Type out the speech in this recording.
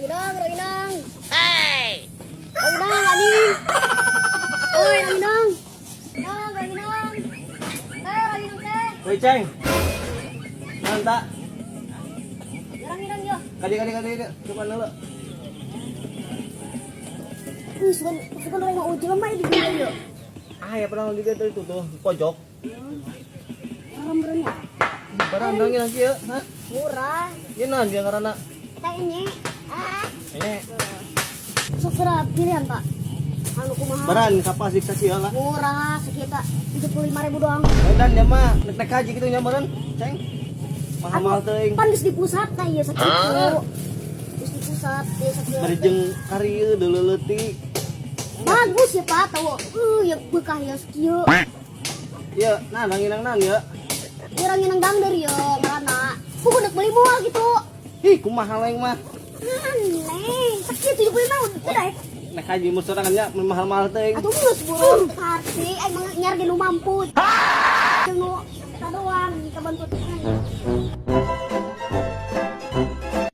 Ranginang, ranginang. Hey! Ranginang, ani. Oy, ranginang. Nang, ranginang. Teh, ranginang teh. Woi, Ceng. Mantap. Ranginang yo. Kali kali kali kali. Coba dulu. Wih, sugan sugan orang mau ujung mah di gua yo. Ah, ya pernah juga tuh itu tuh pojok. Barang ya. Barang dongnya lagi ya. Hah? Murah. Ini nah dia karena Teh ini. Ah. ini Sok serah pilihan, Pak. Anu kumaha? barang siapa sih saksi ya lah. Murah sekitar 75.000 doang. Dan dia mah nek haji gitu nya barang, Ceng. Mahal-mahal teuing. Pan geus di pusat teh ieu sakitu. Geus di pusat ieu sakitu. Bari jeung karieu deuleuletik. Bagus ya Pak, tahu. Ya bekah ya sakieu. Iya, nah ranginang nan ya. Urang nginang dangder ya ngaranna. Kudu nek beli moal gitu. Ih, kumaha lain mah. Aneh, sakieu 75 udah daek. Nek haji mun sorangan nya mahal-mahal teuing. Atuh geus burung harti emang nyar ge nu mampu. Jeung nu eta doang kabantu.